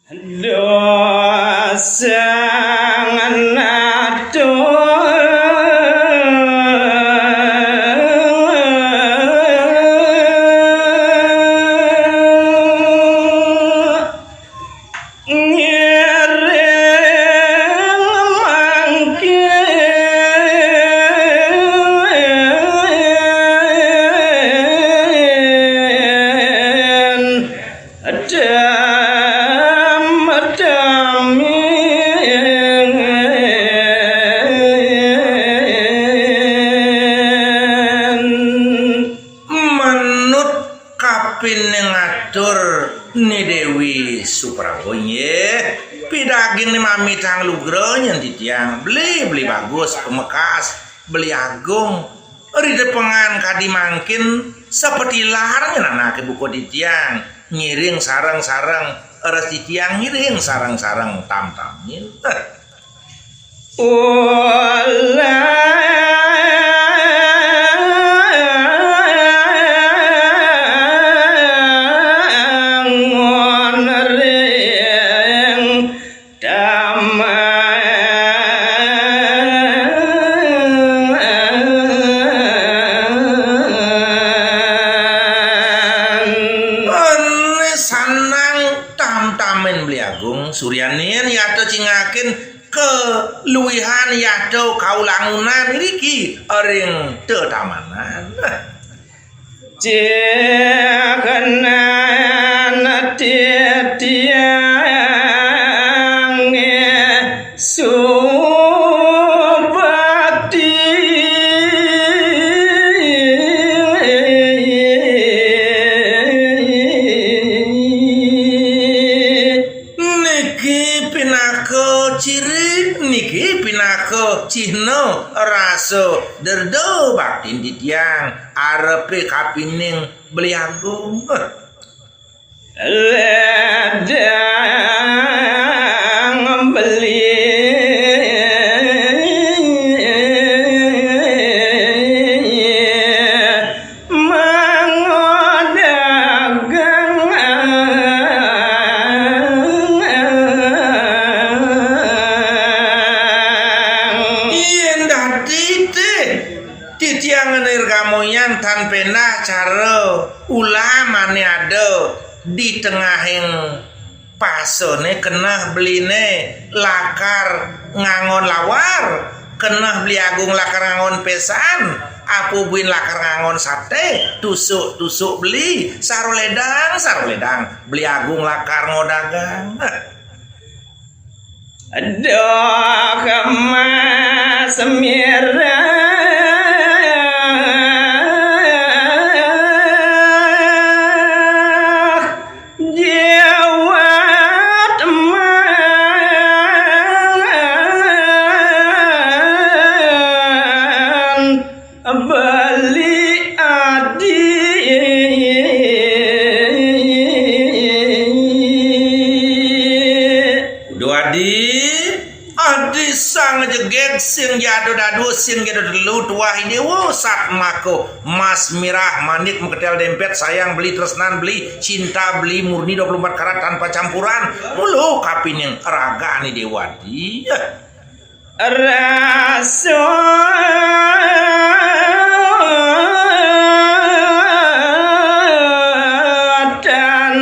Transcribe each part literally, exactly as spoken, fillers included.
Dosang natur ngiring mangkin. Dam-damin. Manut kapining atur Ni Déwi Suprabu, nggih. Pidaging ni mamitang lugra nyen titiang. Beli, beli bagus, pamekas, beli agung. Ri depengan kadi mangkin, sapatilar nyen anaké buka titiang. Ngiring sareng-sareng, res titiang ngiring sareng-sareng tam-tamin. Ulang ring taman. Ané sandang tam-tamin Beli Agung, suryaning yata cingakin kaluihan yata kaulangunan iriki ring tetamanan. Cekanan titiang subakti. Niki pinaka ciri, niki pinaka cihna rasa dreda baktin titiang arepé kapining Beli Agung. Ledang beli mangadagang. Yén dadi titiang nirgamuyan tan péndah cara ulam ané ada di tengahing pasané, keneh beliné lakar ngangon lawar, keneh Beli Agung lakar ngangon pesan, apa buin lakar ngangon saté, tusuk-tusuk beli, saroledang, saroledang, Beli Agung lakar ngodagang. Doh mas mirah jawat man. Beli adi. Uduh adi, adi sang jegég, sing jada dadua, sing jada telu, tuah I Déwa satmaka mas mirah manik maketél dempét, sayang beli, tresnan beli, cinta beli, murni dua puluh empat karat tanpa campuran. Mula kapining ragan I Déwa adi. Rasa tan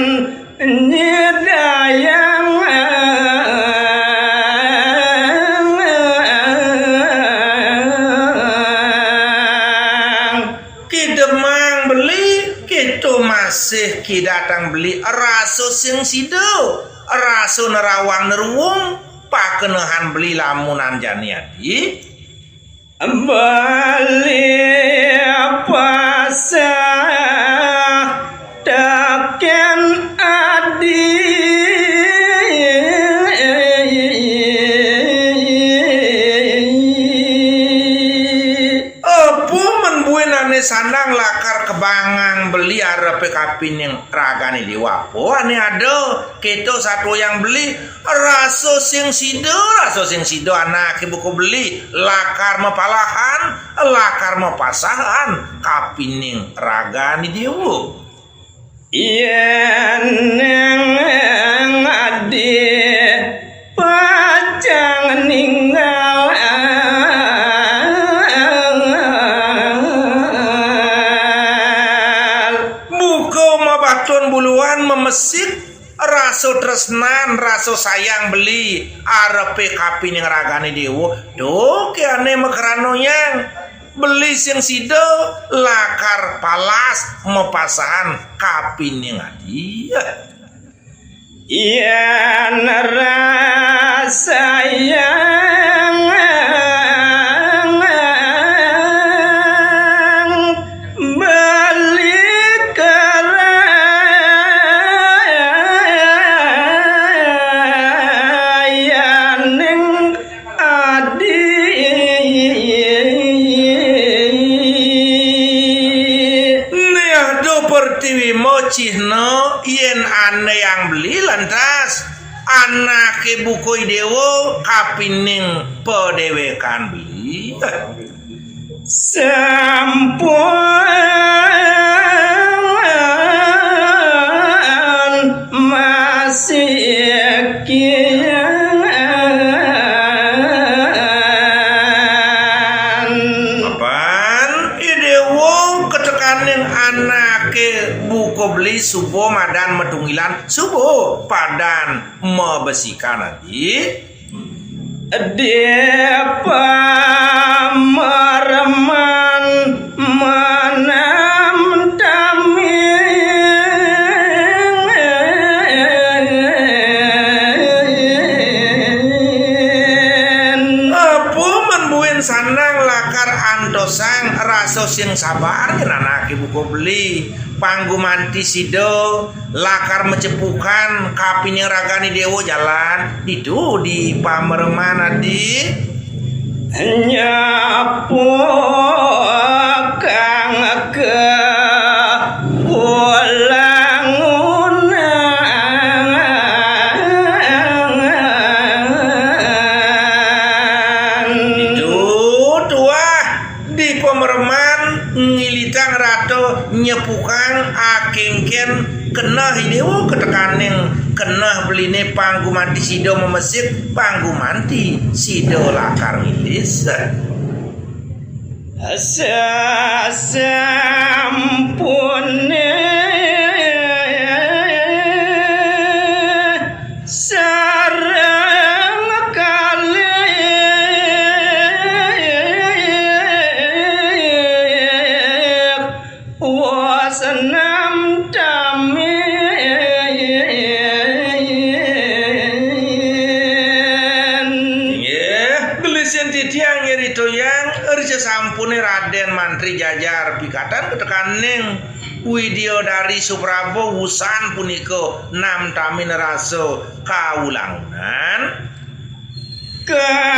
nyidayang. Kidemang beli, kita masih kidatang beli, rasa sing sida, rasa nerawang neruwung, pakenehan beli lamunan jani adi. Beli pasah tekén adi. Apa men buin ané sandang lakar kebangang beli arepé kapining ragan I Déwa, apa ané ada, kita satuyang beli, rasa sing sida, rasa sing sida anaké buka beli, lakar mapalahan, lakar mapasahan kapining ragan I Déwa. Yén ning adi Patun buluan mamesik rasa tresnan, rasa sayang beli arepé kapining ragané déwa. Duh, kéné makrana nyang beli sing sida lakar palas mapasahan kapining adi. Yén rasayang beli karayaning adi. Néh do pertiwi mo cihna yén ané yang beli lantas anaké buka déwa kapining padéwékan beli. Sampun masikian. Mapan, i déwa ketekaning anaké buka beli suba madan matunggilan, suba padan mabesikan adi. Di pamereman manam tamin. Apa men buin sandang lakar antosang rasa sing sabar nyen anaké buka beli. Panggumanti sida lakar macepukan kapining ragané déwa jalan ditu di pamereman adi. Nyepukang ka wewangunan. Ditu tuah di pamereman ngilitang rata nyepukang akéngkén keneh i déwa ketekaning keneh beliné panggumanti sida mamesik, panggumanti sida lakar ngilis. Sasampuné sareng kalih wasnam tamin. Inggih, gelising titiang ngiritayang risasampuné Radén Mantri Jajar pikatan ketekaning Widyadari Supraba wusan punika namtamin rasa kawulangunan. Kabecikan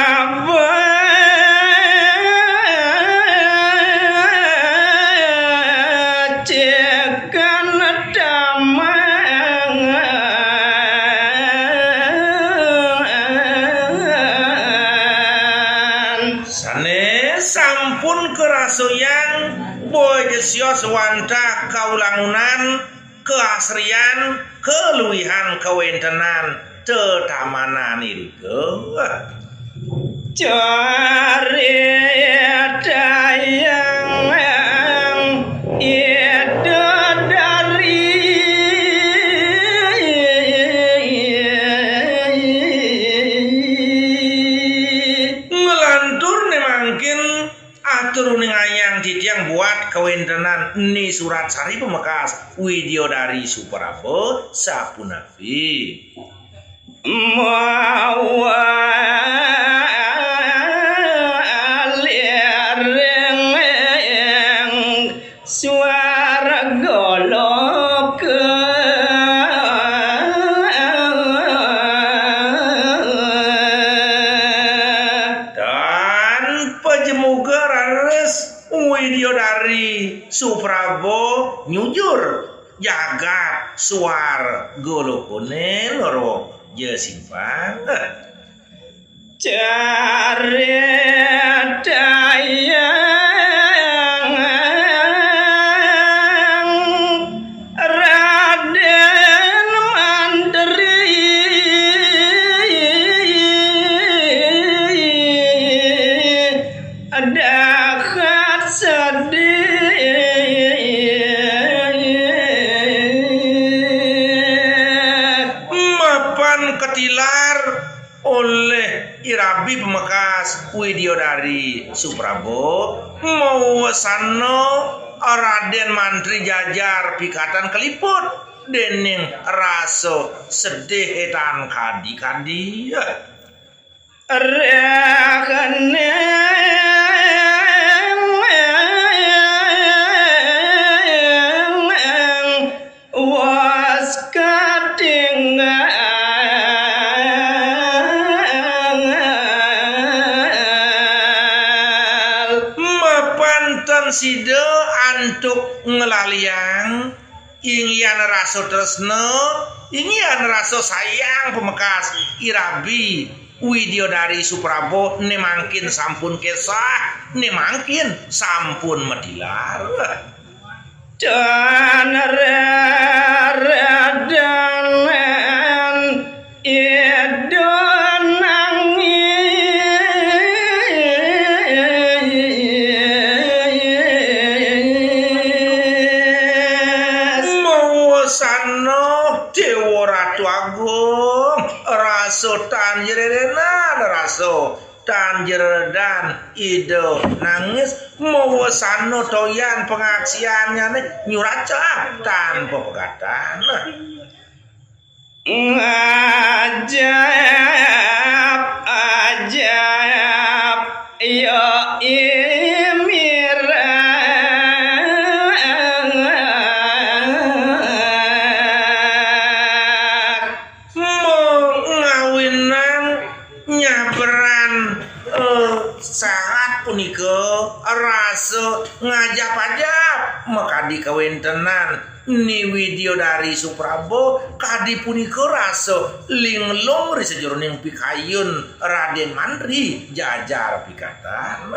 taman. Sané sampun karasayang boya sios wantah kawulangunan kaasrian kaluwihan kawéntenan tetamanan irika. Caritayang Ida Dari. Nglantur né mangkin atur uningayang titiang buat kawéntenan Ni Surat Sari pamekas Widyadari Supraba sapunapi. Mawa liring swarga loka. Dan pajemuga raris Widyadari Supraba nyujur jagat swarga lokané nara ja simpang. Caritayang Radén Mantri dahat sedih. Olih irabi pamekas Widyadari Suprabo, mawesana Raden Mantri jajar pikatan kaliput dening rasa sedih tan kadi-kadi. Rehane was katinggal. Mapan tan sida antuk nglaliang inggihan rasa tresna, inggihan rasa sayang pamekas irabi Widyadari Suprabo, ne mangkin sampun kesah, ne mangkin sampun matilar. Tan reredan ida nangis. Mawesana Dewa Ratu Agung, rasa tan jererenan, rasa tan jereredan ida nangis, mawesana toyan pangaksiannyane nyuracap tanpa pegatan. Ajab, ajab, ya imirat. Mengawinang nyabran, eh, saat punika rasa ngajap-ajap makadi kawentenan Ni Widyadari Suprabo, kadi punika rasa linglung ri sajeroning pikayun Raden Mantri jajar pikatan.